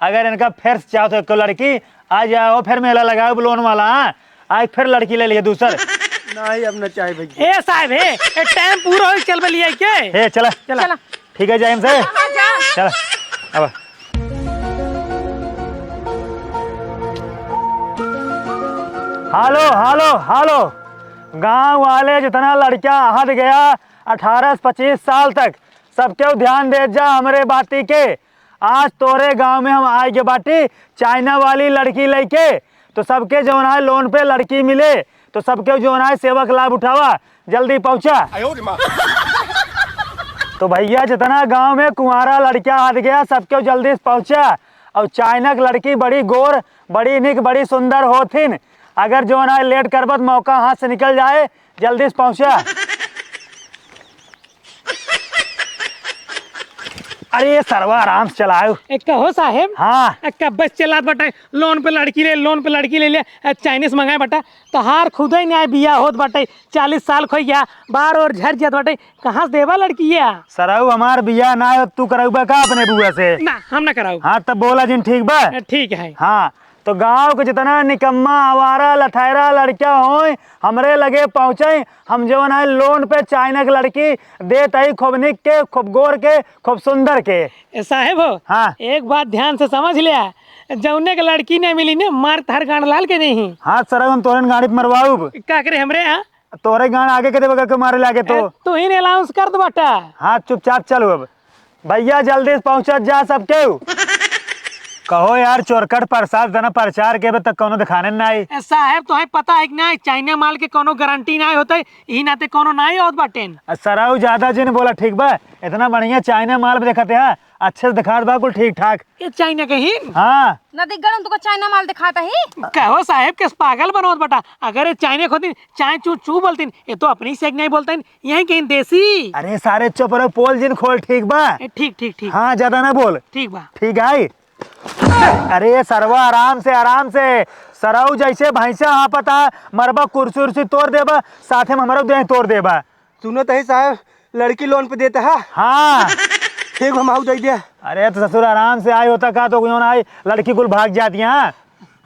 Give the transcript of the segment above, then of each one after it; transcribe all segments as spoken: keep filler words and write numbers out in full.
अगर इनका फिर से चाहो तो एको लड़की, आ जाओ, फिर मेला लगाओ लोन वाला, हाँ? आज फिर लड़की ले लिए दूसर। नहीं, अब न चाहे भैया। ए साहब, हे, ए टाइम पूरा हो, चल बे लिए के। हे, चला। चला। चला। ठीक है, जाए इनसे। हाँ, जा। चला, अब। हेलो, हेलो, हेलो। गांव वाले जितना लड़का हद गया अठारह से पच्चीस साल तक, सबके ध्यान दे जा हमरे बाती के। आज तोरे गांव में हम आए के बाटी चाइना वाली लड़की लेके, तो सबके जौन है लोन पे लड़की मिले, तो सबके जौन है सेवा का लाभ उठावा, जल्दी पहुंचा। तो भैया, जितना गांव में कुंवारा लड़का हद गया, सबके जल्दी से पहुंचा। और चाइना की लड़की बड़ी गोर, बड़ी निक, बड़ी सुंदर होथिन। अगर जौन है लेट करबत, मौका हाथ से निकल जाए, जल्दी से पहुंचा। अरे सरवा, आराम से चलाओ। ए, कहो साहेब। हाँ। ए, कब से चलात बाटे, लोन पे लड़की ले, लोन पे लड़की ले ले, ए, चाइनीज मंगाए बाटा, तोहार खुदे नाहीं बियाह होत बाटे, चालीस साल खोई गया, बार और झर जात बाटे, कहाँ से देबा लड़किया? सरऊ, हमार बियाह ना हो, तू करउबा का अपने बुआ से? ना, हम ना कराऊ। हाँ, तब बोला जिन, ठीक बा? ए, ठीक है। हाँ, तो गांव के जितना निकम्मा, आवारा, लठैरा लड़का होय, हमरे लगे पहुँचे। हम जवन है लोन पे चाइना के लड़की देत हई, खूब निक के, खूब गोर के, खूब सुंदर के। ए साहेब हो, हाँ। एक बात ध्यान से समझ लिया, जौने के लड़की नहीं मिली ने, मार तहर गांड लाल के नहीं। हाँ सरऊ, हम तोहरे गांड पे मरवाउब। का करे हमरे यहाँ? तोहरे गांड आगे के देबे के मारे लागे तो। ए, तू ही ने अलाउंस कर दे बाटा। हाँ, चुपचाप चलो अब। भैया, जल्दी से पहुँचत जा सब केहू। कहो यार, चोरकट प्रसाद तना प्रचार के बे तक कौनो दिखाने नाई। ए साहेब, तोहे पता है कि नाई, चाइना माल के कौनो गारंटी नाई होते, यही नाते कौनो नाई होत बाटेन। आ, सरऊ ज्यादा जिन बोला, ठीक बा? इतना बढ़िया चाइना माल भी देखते हैं, अच्छे से दिखात बा, कुल ठीक ठाक। ये चाइना के ही? हाँ। ना दिख गड़म, तुका चाइना माल दिखाता ही। कहो साहेब, किस पागल बनोत बटा? अगर ये चाइना के होती, चाहे चू चू बोलतीन, ये तो अपनी से नहीं बोलते हैं, यहीं कहीं देसी। अरे सारे चुप रहो, पोल जिन खोल, ठीक बा? ए, ठीक, ठीक, ठीक। हाँ, ज्यादा ना बोल। ठीक बा। ठीक है। अरे सरवा, आराम से, आराम से। सरऊ जैसे भैंसा हाँपता, मरबा कुर्सी उर्सी तोड़ देबा, साथे में हमरो देह तोड़ देबा। सुनो तही साहब, लड़की लोन पे देता है। हाँ। ठीक, हम आऊ दे दे। अरे तो ससुर, आराम से आए होता का, तो क्यों ना आई, लड़की कुल भाग जाती है।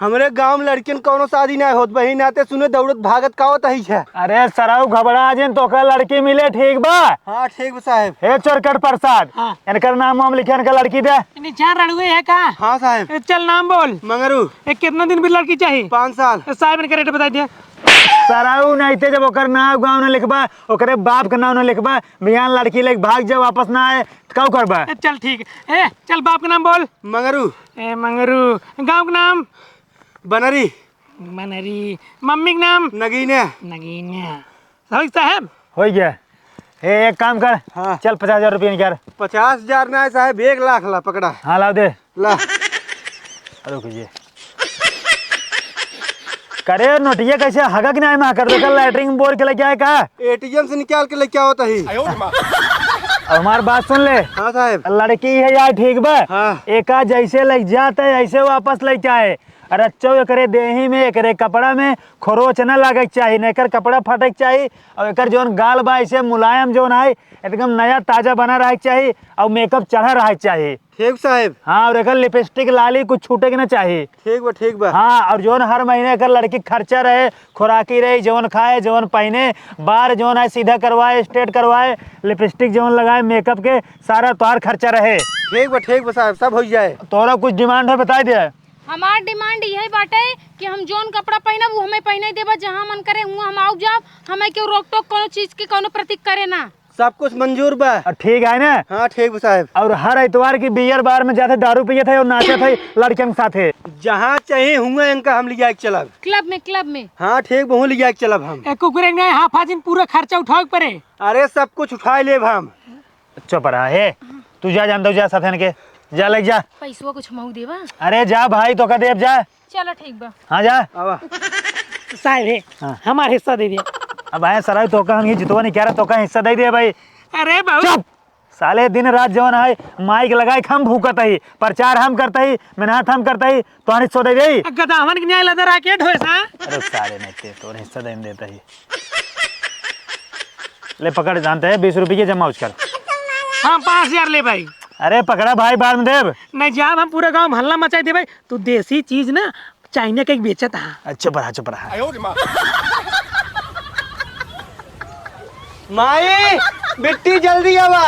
हमरे गांव में लड़कियन कौनो शादी ना होत, वही नाते सुने दौड़त भागत का होत ही है। अरे सरऊ, घबरा जिन, तोका लड़की मिले, ठीक बा? हाँ, ठीक बा साहेब। हे चोरकट प्रसाद, हाँ। इनकर नाम वाम लिखे, इनका लड़की दे। निचार रड़ुए है का? हाँ साहेब। ए, चल नाम बोल। मंगरू। ए, कितना दिन भी लड़की चाहिए? पाँच साल। ए, साहेब, इनका रेट बताई दे। सरऊ, नहीं ते जब ओकर नाम गाँव न लिखबा, ओकरे बाप का नाम न लिखबा, बिहान लड़की लेके भाग जाओ, वापस ना आए, तो का करबा? ए, चल ठीक। ए, चल बाप का नाम बोल। मंगरू। ए, मंगरू। गाँव का नाम? बनरी। मनरी। मम्मी के नाम? नगीने। नगीने। सही साहेब? हो गया। ए, एक काम कर। हाँ। चल, पचास हजार रुपया निकाल। पचास हजार ना है साहेब, एक लाख ला, पकड़ा। हाँ, लाओ दे। ला। रुक जी। करे नोटिया कैसे हगा कि नहीं, मैं कर दे, कल लैट्रिन बोर के लेके आए का? एटीएम से निकाल के लेके आओ तही। अब हमार बात सुन ले। हाँ साहेब। लड़की है यार, ठीक बा? हाँ। एका जैसे लेके जात है, ऐसे वापस लेके आए। अरे अच्छो, एकरे देही में, एकरे कपड़ा में खरोच न लागे के चाही, न एकर कपड़ा फाटे के चाही। और एकर जौन गाल बा, ऐसे मुलायम जौन है, एकदम नया ताजा बना रहे के चाही, और मेकअप चढ़ा रहे के चाही। ठीक साहेब। हाँ, और एकर लिपस्टिक लाली कुछ छूटे के ना चाही। ठीक बा, ठीक बा। हाँ, और जौन हर महीने एकर लड़की खर्चा रहे, खुराकी रहे, जौन खाए, जौन पहने, बार जौन है सीधा करवाए, स्ट्रेट करवाए, लिपस्टिक जौन लगाए, मेकअप के सारा तोहार खर्चा रहे। ठीक बा, ठीक बा साहेब, सब हो जाए। तोरा कुछ डिमांड हो, बताई दे। हमार डिमांड यही बाटे कि हम जौन कपड़ा पहनब, उ हमें पहने देबा, जहाँ मन करे हुआं हम आउब जाब, हमें केहू रोक टोक कौनो चीज के कौनो प्रतीक करे ना। सब कुछ मंजूर बा। आ, ठीक है ना? हाँ, ठीक बा साहेब। और हर इतवार की बियर बार में जाते दारू पियत है और नाचत है लड़कियन के साथे। जहाँ चाहे हुआं इनका हम लिया के चलब। क्लब में, क्लब में। हाँ, ठीक बा, हुआं लिया के चलब हम। ए, कुकुर एक नहीं, हाफ हाजिन पूरा खर्चा उठावे के पड़े। अरे, सब कुछ उठाए लेब हम। चुप रहा, हे, तू जा, जानता हूँ, जा, साथन के, जा, लग जा। पैसवा कुछ हमहू देबा? अरे जा भाई, तोका देब, जा। चलो, ठीक बा। हाँ, जा। आवा। साहेब, हे, हाँ। हमार हिस्सा दे दे। अब आए सराय, तोका हम ये जितवा नहीं कह रहा, तोका हिस्सा दे दे भाई। अरे बाबू। चुप। साले दिन रात जवन है, माइक लगाए के हम भूकत ही, प्रचार हम करत ही, मेहनत हम करत ही, तोहरे हिस्सा दे दे। गदावन के न्याय लदर आके ढोए सा। अरे साले नहीं ते, तोहरे हिस्सा दे देता ही। ले पकड़, जानते हैं, बीस रुपये की जमा उचकर। हाँ, पाँच हजार ले भाई। अरे पकड़ा भाई, बाद में देब। नहीं जाब, हम पूरा गाँव में हल्ला मचाई देबे। तू देसी चीज ना, चाइना के बेचत हा। अच्छा, चुप रहा, चुप रहा। माई, बिट्टी जल्दी आवा।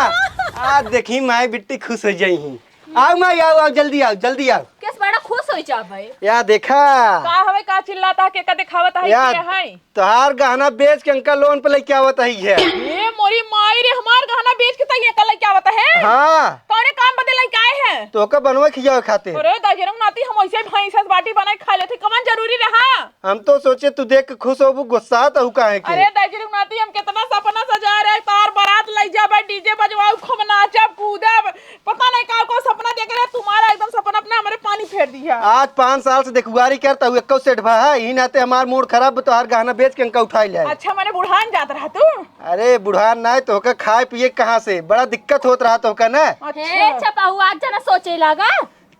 आज देखी माई बिट्टी खुश हो जाई ही। आओ माई, आओ, आओ, जल्दी आओ, जल्दी आओ। केस बड़ा खुश हो जा भाई। या देखा। का हवे, का चिल्लाता, के का दिखावत है, या के है? तोहार गहना बेच के अंकल लोन पे लेके आवत है ये। ए मोरी माई रे, हमार गहना बेच के तई अंकल लेके आवत है? हाँ। कौने काम बदे लेके आए हैं? तोहका बनवा खियावे खातिर। अरे दाई रे नाती, हम ऐसे भैंस बाटी बनाई खा लेते, कमन जरूरी रहा? हम तो सोचे तू देख के खुश होबू, गुस्सा तो हु काहे के? अरे दाई रे नाती, हम कितना सपना सजा रहे, तार बारात लई जाबे, डीजे बजवाऊ, खूब नाचब कूदब, पता नहीं का को सपना देख रहे, तुम्हारा एकदम सपना अपना हमरे पानी फेर दिया। आज पाँच साल से देखुआरी करता हूँ, एको सेट भा है, यही नाते हमार मूड खराब, तोहार गहना बेच के अंका उठाई ले। अच्छा, मैंने बुढ़ान जात रहा तू? अरे बुढ़ान ना, तोहका खाए पिए कहाँ से, बड़ा दिक्कत होत रहा तोहका ना। अच्छा। हे छपा हुआ, आज जना सोचे लागा।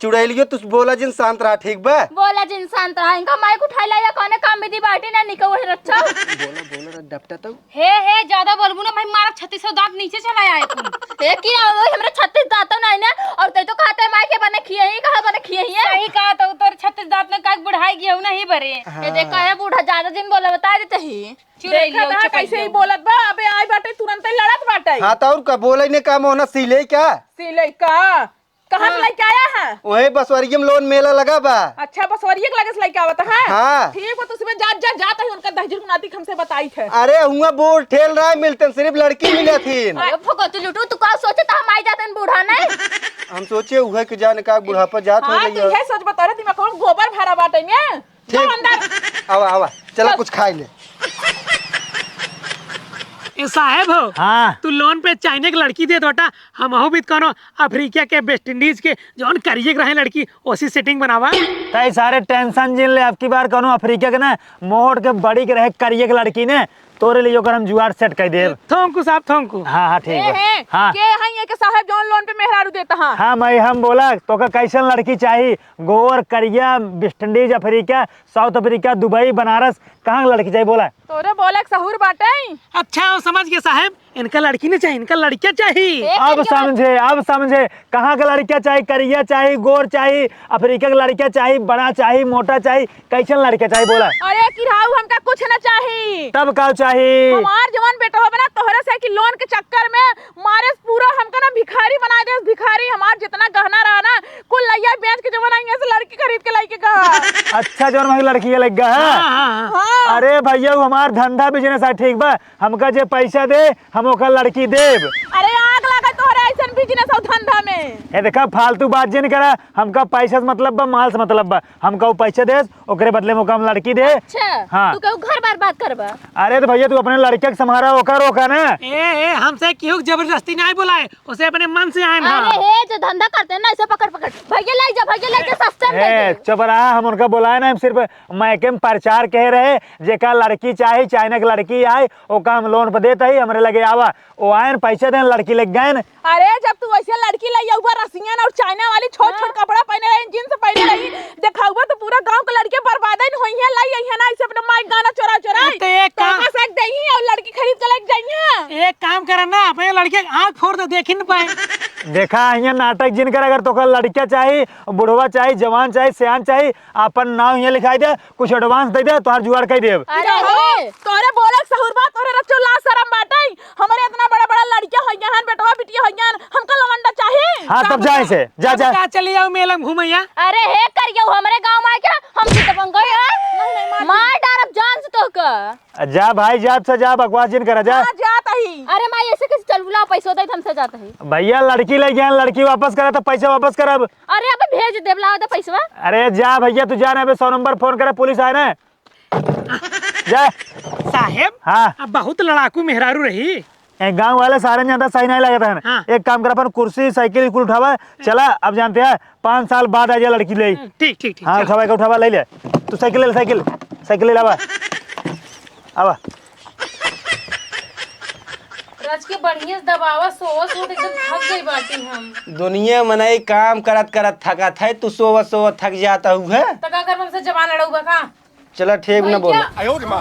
चुड़ैलियो, तू बोला जिन, शांत रहा, ठीक बा? बोला जिन, शांत रहा। इनका माइक उठाई ला या कौने काम विधि बाटी ना निकल वही रक्षा। बोला, बोला रे, डपटा तो। हे, हे, ज्यादा बोलबू ना भाई, मारा छत्तीस सौ दांत नीचे चला आए तू। हे, की ना, वो हमरे छत्तीस दांत तो नहीं ना, और तै तो कहते माई के बने खिए ही, कहाँ बने खिए ही है? सही कहा तो, तोर छत्तीस दांत ने काहे बुढ़ाई गया नहीं बरे। हाँ। ये देखा है बूढ़ा, ज्यादा जिन बोला, बता देते ही। चुड़ैलियो, देखा था चुड़ैलियो। कैसे ही बोलत बा, अबे आई बाटे, तुरंत ही लड़त बाटे। हाँ, तो और का बोले ने का, मोहना सिले का? सिले का? कहाँ से हाँ। लेके आया है? वही बसवरिया में लोन मेला लगा बा। अच्छा, बसवरिया के लगे से लेके आवत है? हाँ। ठीक बा, तो सुबह जा, जा, जात है उनका दहिजर गुनाती हमसे बताई थे। अरे, हुआ बोर ठेल रहा है, मिलते हैं, सिर्फ लड़की मिले थी। अरे, भगवती लुटू, तू का सोचे था हम आई जाते हैं बूढ़ा नहीं? हम सोचे उहे के जाने का बुढ़ापा जात हो हाँ, गई तू है। यह सोच बता रहे, दिमाग में गोबर भरा बाटे ने। ठीक। जाओ अंदर। आवा, आवा, चला चल। कुछ खाई ले। ए साहेब हो, हाँ। तू लोन पे चाइना के लड़की देत बाटा, हमहू भी त कौनो अफ्रीका के, वेस्ट इंडीज के, जौन करिए के रहे लड़की, ओसी सेटिंग बनावा। तै सारे टेंशन जिन ले, अब की बार कौनो अफ्रीका के ना, मोट के बड़ी के रहे करिए के लड़की ने, तोरे लिए ओकर हम जुगाड़ सेट कर देब। थैंक यू साहब, थैंक यू। हाँ, हाँ, ठीक ए, बा। हे, हाँ। के हैं ये के साहब जौन लोन पे मेहरारू देता हाँ? हाँ, मैं हम बोला, तोका कैसन लड़की चाही? गोर, करिया, वेस्ट इंडीज, अफ्रीका, साउथ अफ्रीका, दुबई, बनारस, कहाँ के लड़की चाही बोला? तोरे बोले के सहूर बाटे। अच्छा, हम समझ गए साहेब, इनका लड़की नहीं चाहिए, इनका लड़कियाँ चाहिए। ए, अब करिया। समझे, अब समझे, कहाँ के लड़कियाँ चाहिए, करिया चाहिए, गोर चाहिए, अफ्रीका के लड़कियाँ चाहिए, बड़ा चाहिए, मोटा चाहिए, कैसन लड़का चाही बोला? अरे किराऊ, हमका कुछ न चाही। तब का चाही? हमार जवन बेटवा बना तोहरे से कि लोन के चक्कर में मारे पूरा हमका ना भिखारी बनाइ देस, भिखारी। हमार जितना गहना रहा ना कुल लइया बेच के जवन आई से लड़की खरीद के लाइके कहा। अच्छा, जवन हमारी लड़की के लग गया है? हाँ, हाँ, हाँ। हाँ। अरे भैया, वो हमार धंधा बिजनेस है, ठीक बा? हमका जे पैसा दे, हम ओकर लड़की देब। अरे आग लागे तोहरे ऐसन बिजनेस और धंधा में। ए देखा, फालतू बात जे नहीं करा, हमका पैसा से मतलब बा, माल से मतलब बा। हमका वो पैसा देस, ओकरे बदले में ओका हम लड़की दे। अच्छा, हाँ। तू केहू घर बर्बाद करबा? अरे तो भैया, तू अपने लड़के के संभारा, ओकर ओका ना। ए, ए, हमसे केहू के जबरदस्ती नहीं बुलाए, उसे अपने मन से आए ना। अरे हे, जो धंधा करते हैं ना, ऐसे पकड़ पकड़, भैया लाई जा, भैया लाई जा, सस्ते में दे ए, दे। चुप रहा, हम उनका बुलाए ना, हम सिर्फ मायके में प्रचार कह रहे, जेका लड़की चाही, चाइना के लड़की आए, ओका हम लोन पे देत हई, हमरे लगे आवा। ओ आयन, पैसे देन, लड़की लेके गएन। अरे, जब तू वैसे लड़की लाई आउबा, रसियन और चाइना वाली छोट छोट हाँ। कपड़ा पहने रही, जींस पहने रही, देखाउबा तो पूरा गांव के लड़के बर्बादे न होई है, लाई आई है ना, ऐसे अपने माई गाना चोरा चोरा। तो एक काम तोहका से देही और लड़की खरीद के लेके जाइए। एक काम करा ना, अपने लड़के के आँख फोड़ दे, देखी न पाए। देखा, यहाँ नाटक जिन कर, अगर तोका लड़किया चाही, बुढ़वा चाही, जवान चाही, सियान चाही, आपन नाव हियाँ लिखाई दे, कुछ एडवांस दे दे, तोहार जुगाड़ कई देब। अरे हो, तोरे बोले के सहूर बा, तोरे रचो लाज शरम बाटे। हमरे इतना बड़ा बड़ा लड़किया होइया हन, बेटवा बिटिया होइया हन, हमका लवंडा चाही। हाँ, तब जाए से, जा, अब जा। का चली जाओ मेला में घूमैया? अरे हे करियो, हमरे गाँव में आके हम से दबंग गए हैं। मार डारब जान से तोहका। जा भाई, जा, अब से जा, बकवास जिन करा, जा। हाँ, जात ही। अरे माई, ऐसे कैसे चल बुलाओ, पैसो दे, हमसे जात ही। भैया, लड़की ले गया, लड़की वापस करा तो पैसा वापस करब। अरे, अब भेज देब, लाओ दे पैसवा। अरे जा भैया, तू जा ना, अबे सौ नंबर फोन करे, पुलिस आए ना। जा। साहेब, हाँ। अब बहुत लड़ाकू मेहरारू रही। ए, गाँव वाले सारे ज्यादा सही नहीं लगता है। हाँ। एक काम कर, अपन कुर्सी, साइकिल कुल उठावा, चला। अब जानते हैं, पाँच साल बाद आ जा लड़की ले। ठीक, ठीक, ठीक, हाँ, चला। उठावा के उठावा, ले ले। तू साइकिल ले ले, साइकिल, साइकिल ले लावा। आवा। रच के बढ़िया से दबावा, सोवा, सोवा, एकदम थक गई बाटी हम। दुनिया मनई काम करत करत थकत है, तू सोवा सोवा थक जात हऊ है। त का करब, हमसे जबान लड़ाऊ बा का? चला ठीक न बोल। भैया।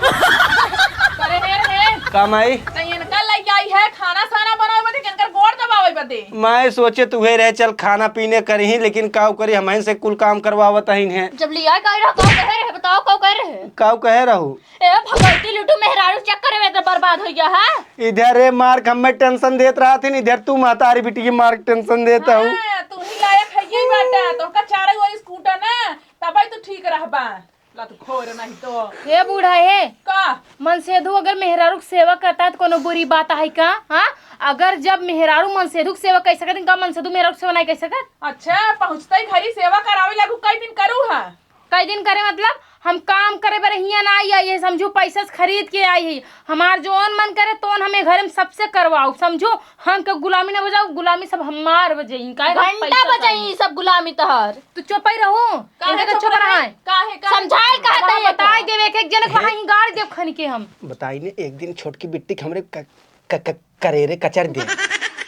अरे रे रे। का माई? त इनका लइके आई है, खाना साना बनावे बदे, इनकर गोड़ दबावे बदे। मैं सोचे तुहे रहे चल खाना पीने करही, लेकिन काउ करी हमहिन से कुल काम करवावत अहिन है। जब लिया का रहा, काउ कहे रहे, बताओ, काउ कहे रहे? काउ कहे रहू? ए भगवती लूटू मेहरारू चक्कर में तो बर्बाद हो गया है। इधर रे मार्क हमें टेंशन देत रहा थे, इधर तू महतारी बिटिया मार्क टेंशन देत हूँ। हाँ, तू ही लायक है ये बाटा, तोहका चारों ओर स्कूटर ना, तबे तू ठीक रहबा। ला तू खोर नहीं तो। हे बूढ़ा हे। का? मनसेधु अगर मेहरारू के सेवा करता है तो कोनो बुरी बात है का? हाँ? अगर जब मेहरारू मनसेधु के सेवा कर सकत, इनका मनसेधु मेहरारू के सेवा नहीं कर सकत? अच्छा, पहुँचते ही घरी सेवा करावे लागू, कई दिन करू है? कई दिन करे मतलब? हम काम करे बर हियाँ ना आई, आई है समझू, पैसा से खरीद के आई है। हमार जोन मन करे तोन हमें घर में सबसे करवाओ, समझू। हम के गुलामी ना बजाओ, गुलामी सब हमार बजाई। काहे हम घंटा पैसा बजाई पाई। सब गुलामी तोहर। तू चुप ही रहू। काहे इनका तो चुप चुप रहा रहे? है। काहे, काहे? समझाए काहे हम तई बताई एको? देवे एक एक जनक वहाँ ही गाड़ देव खन के हम। बताई ने एक दिन छोटकी बिट्टी के हमरे क-, क-, क-, करेरे कचर दे।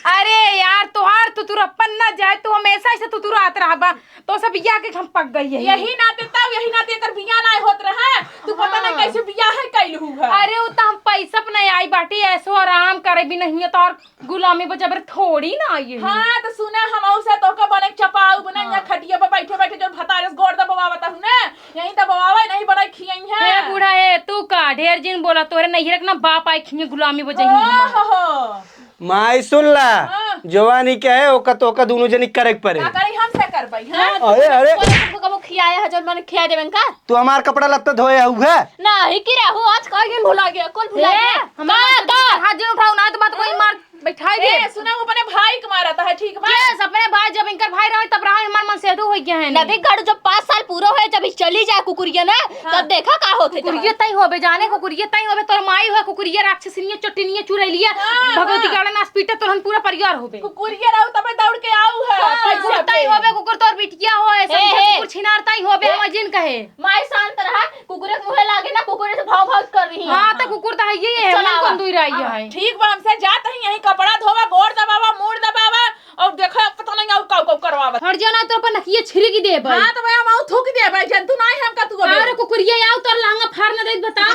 अरे यार, तोहार तुतुरप्पन ना जाए, तू हमेशा ऐसे तुतुरात रहबा। तो सब बियाह के हम पक गई है। यही नाते तब, यही नाते एकर बियाह ना होत रहा। तू पता नहीं हाँ। कैसे बियाह है कैलहू है। अरे, वो तो हम पैसा पे नहीं आई बाटी, ऐसो आराम करे भी नहीं है, तो और गुलामी पर जबर थोड़ी ना आई है। हाँ, तो सुना, हम से तोहका बने चपाऊ बना हाँ। यहाँ खटिया पर बैठे बैठे जो भतारस गोड़ दबावा बताहू ना, यहीं दबावा नहीं बनाई खियाई है। हे बूढ़ा, हे तू का ढेर जिन बोला, तोरे नहीं रखना बाप आई खिए गुलामी बजाई ओ हमार। हो हो। माई सुन ला, हाँ। जवानी क्या है, ओका तो ओका दोनों जनी करे के पड़े। का करी हम से करबई, हाँ? अरे, अरे। कोई तुमको कबो खियाया है, जौन मैंने खिया देबे का? तू हमार कपड़ा लत्ता धोए हऊ है? नहीं कि रहू, आज कई दिन भुला गया, कुल भुला ए, गया। हमार का, मन से का? हाथ जिन उठाऊ ना, तो बात कोई मार बैठाई दे। ए, सुना, वो अपने भाई के मारा था, ठीक बा? Yes, अपने भाई, जब इनकर भाई रहे, तब रहा, हमार मन से दू हो गया है, नहीं। नदी गढ़ जब पाँच साल पूरा होए, जब ई चली जाए कुकुरिया ना, हाँ। तब देखा का होत है कुकुरिया तोहार। तई होबे, जाने कुकुरिया तई होबे, तोर माई होए कुकुरिया, राक्षसिनिया, चोटिनिया, चुड़ैलिया, हाँ, भगवती हाँ। गाड़ा नास पीटा, तोरहन पूरा परिवार होबे। कुकुरिया रहू तबे दौड़ के आऊ है, हाँ, पैसा कुकुर तई पे। होबे, कुकुर तोर बिटिया होए, ए, समझे, ए। कुकुर छिनार तई होबे, ए। हम जिन कहे। माई शांत रहा, कुकुरे के मुँहे लागे ना, कुकुरे से भाव भाव कर रही है। हाँ, तो कुकुर तो है, ये है, चला मन आवा। कौन दूर आई हाँ, है। ठीक बा, हमसे जात ही यहीं कपड़ा धोवा, गोड़ दबावा, मूड़ दबावा, और देखो, अब पता नहीं और काऊ काऊ करवावत। हट जा ना, तोर पर नकिया छिड़की देब। हाँ, तो भाई, हम आऊ थूक देब, भाई, जंतु ना है हमका तू अबे। अरे कुकुरिया आऊ, तोर लहंगा फाड़ न देत, बता।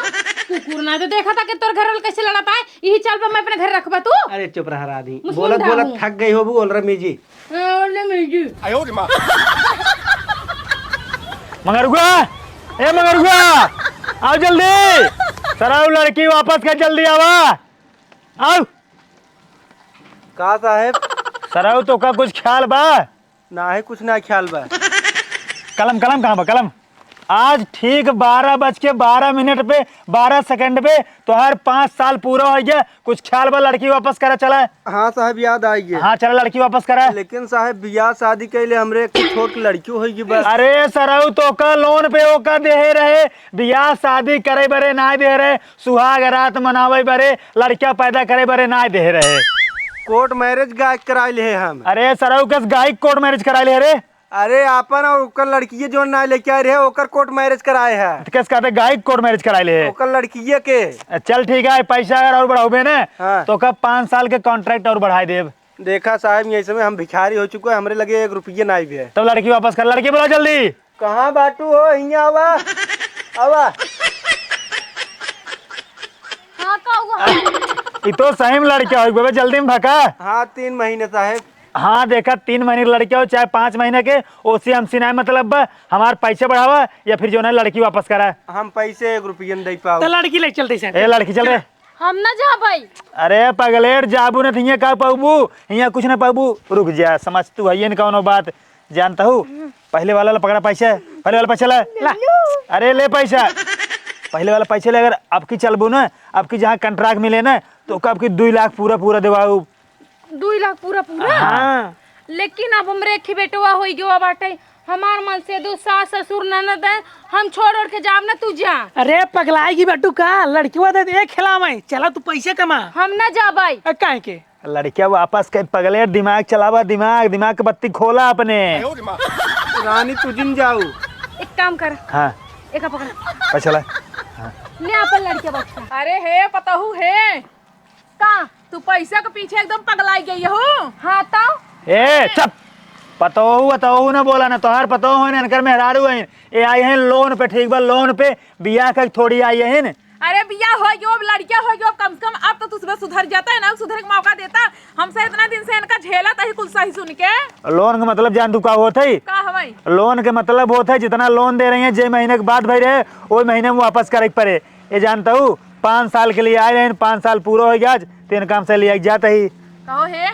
कुकुर ना तो देखा था कि तोर घर वाला कैसे लड़ा पाए, यही चाल पर मैं अपने घर रखबा तू। अरे चुप रहा राधी, मुस्लिम बोलत बोलत ढाहू। थक गई होबू, बोल रहा मीजी। हाँ, बोल रहा मीजी। मंगरुआ, ए मंगरुआ, आओ जल्दी। सराऊ लड़की वापस कर, जल्दी आवा। आओ। का साहेब? सराऊ तोका कुछ ख्याल बा? नाहीं, कुछ ना ख्याल बा। कलम, कलम कहाँ बा, कलम? आज ठीक बारह बज के बारह मिनट पे, बारह सेकंड पे तोहार पाँच साल पूरा होइ गया। कुछ ख्याल बा, लड़की वापस करा चला। हाँ साहेब, याद आइ गया। हाँ, चला लड़की वापस करा। लेकिन साहेब, बियाह शादी कइले हमरे एक छोट लड़की होइ गई बस। अरे सरऊ, तोका लोन पे ओका देहे रहे, बियाह शादी करे बरे नाहीं देहे रहे। सुहाग रात मनावे बरे, लड़का पैदा करे बरे नाय देहे रहे। कोर्ट मैरिज गायक कराइ लिहे हम। अरे सरऊ, कस गायक कोर्ट मैरिज कराइ लिहे रे? अरे आपन और ओकर लड़किये जोन नाय लेके आए रहे, ओकर कोर्ट मैरिज कराए है। त कस कहते गायक कोर्ट मैरिज कराइ लिहे? ओकर लड़किये के। चल ठीक है, पैसा अगर और बढ़ाउबे ना, हाँ। तो ओकर पाँच साल के कॉन्ट्रैक्ट और बढ़ाइ देब। देखा साहेब, यही समय हम भिखारी होइ चुके हैं, हमरे लगे एक रुपये नाय भी है। तब लड़की वापस कर, लड़की बुलाओ जल्दी। कहाँ बाटू हो? हियाँ आवा, आवा। हाँ, का हुआ? ई तो सही में लड़का होइ गवा, जल्दी में भका। हाँ, तीन महीने साहेब। हाँ, देखा, तीन महीने के लड़का हो चाहे पाँच महीने के, ओसे हमसे ना मतलब बा। हमार पैसे बढ़ावा या फिर जो ना लड़की वापस करा। हम पैसे एक रुपये न दे पाओ। तो लड़की ले चलते साहेब। ए, लड़की चल रे। हम ना जाबई। अरे पगलेट, जाबू ना त हियाँ का पाउबू, हियाँ कुछ ना पाउबू। रुक जा, समझ तू है ये न कौनो बात। जानता हूँ, पहले वाला ला पकड़ा पैसा, पहले वाला पैसा ला। ला। अरे ले पैसा, पहले वाला पैसा ले। अगर अब की चलबू ना, अब की जहाँ कॉन्ट्रैक्ट मिले ना, तो अब की दुई लाख पूरा पूरा देवाऊ। दुई लाख पूरा पूरा? हाँ। लेकिन अब हमरे एक ही बेटवा होई गवा बाटे, हमार मन से दू सास ससुर ननद है, हम छोड़ ओढ़ के जाब ना, तू जा। अरे पगलाई की बेटू का, लड़किवा दे दे खिलावे, चला तू पैसे कमा। हम ना जाबई। अ, काहे के? लड़किया वापस के पगलेट दिमाग चलावा, दिमाग, दिमाग के बत्ती खोला अपने। रानी तू जिन जाऊ। एक काम कर। हाँ। एक पकड़। पैसा ला। हाँ। ले अपन लड़किया बच्चा। अरे हे पतहू हे। का? तू पैसा के पीछे एकदम पगलाई गई हो। हाँ तो? ए, चुप। पतोहू, पतोहू ना बोला ना, तोहार पतोहू है ना, इनकर मेहरारू है। ए आई हैं लोन पे, ठीक बा, लोन पे बियाह कर थोड़ी आई हैं। अरे बियाह होइ गयो, अब लड़किया होइ गयो, अब कम से कम अब तो तू सुबह सुधर जाता है ना, सुधरे के मौका देता। हमसे इतना दिन से इनका झेलत ही कुल सही सुन के। लोन के मतलब जान तू का होत है? का हवई? लोन के मतलब होत है जितना लोन दे रही हैं, जे महीने के बाद भई रहे, ओही महीने में वापस करे के पड़े। ये जानता हूँ, पाँच साल के लिए आए रहे, पाँच साल पूरा होइ गया आज, तो इनका हमसे लिया जाता ही। कहो हे,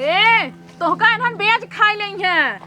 ए, तोहका इन्हन बेच खाई लेई हैं।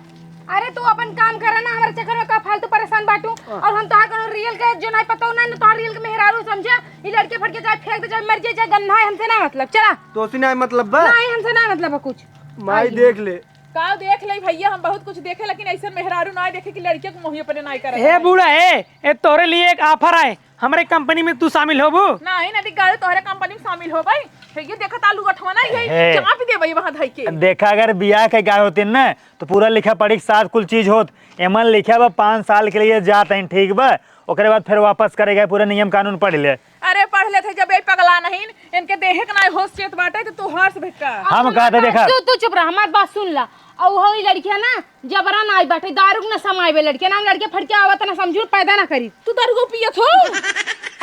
अरे तू अपन काम करा ना, हमारे चक्कर में का फालतू परेशान बाटू? हाँ। और हम तोहार कोनो रियल के जो नहीं पता हो ना, ना तोहार रियल के मेहरारू समझे। ये लड़के फटके चाहे फेंक दे, चाहे मर जाए, चाहे गंधा है, हमसे ना मतलब। चला। तोसी ना मतलब बा? नहीं, हमसे ना मतलब है कुछ। माई आई। देख ले। का देख ले भैया, हम बहुत कुछ देखे, लेकिन ऐसे मेहरारू ना देखे कि लड़के को मोहियो पने ना करे। हे बूढ़ा, हे, ए, तोरे लिए एक ऑफर है। हमरे कंपनी में तू शामिल होबू? नहीं, नहीं, गाड़ी तोहरे कंपनी में शामिल हो भाई। हे, ये देखत आलू गठवा ना, ये हे। चाप दे भाई वहाँ धई के। देखा, अगर बियाह के गाय होती ना, तो पूरा लिखा पढ़ी के साथ कुल चीज होत। एमन लिखा बा, पाँच साल के लिए जात हैं, ठीक बा, ओकरे बाद फिर वापस करे गए, पूरा नियम कानून पढ़ ले। अरे, पढ़ लेते जब ये पगला नहीं, इनके देहे के ना होश चेत बाटे, तो तू हर्ष भिक्का। हम कहते, देखा। तू, तू चुप रह, हमार बात सुन ला। और वही लड़किया ना, जबरन आई बाटे, दारू के नशा में आइबे लड़के, ना लड़के फटके आवत ना समझू, पैदा ना करी। तू दारू को पियत हो?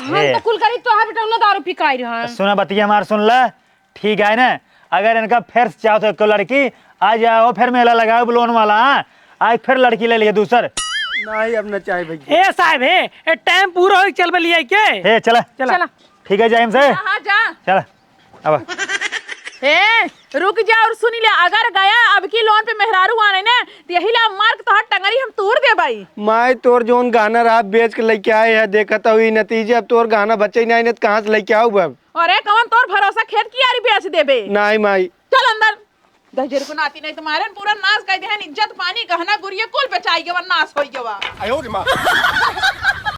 हम ए। तो कुल करी, तोहार बेटा ना दारू पी के आई रहा। सुना बतिया हमार, सुन ला, ठीक है ना? अगर इनका फिर से चाहो तो एक लड़की आ जाओ, फिर मेला लगाओ लोन वाला, हाँ? आज फिर लड़की ले लिए दूसर। नहीं, अब न चाहे भैया। ए साहब, हे, ए टाइम पूरा हो, चल बे लिए के। हे, चला। चला। चला। ठीक है, जाए हमसे। हाँ, हाँ, जा। चला। अब ए, रुक जा और सुनी ले, अगर गया अब की लोन पे मेहरारू आने ने, तो यही ला मार के तोहार टंगरी हम तूर देबई। माई, तोर जोन गहना रहा बेच के लेके आए है, देखत हुई नतीजे, अब तोर गहना बचे ही नहीं, नहीं तो कहाँ से लेके आऊ अब? अरे कौन तोर भरोसा, खेत कियारी बेच देबे? नहीं माई। चल अंदर, दहिजर को नाती नहीं तो मारे न पूरा नाश कर दे, इज्जत पानी गहना गुरिया कुल बेचाई गवा, नाश होई गवा।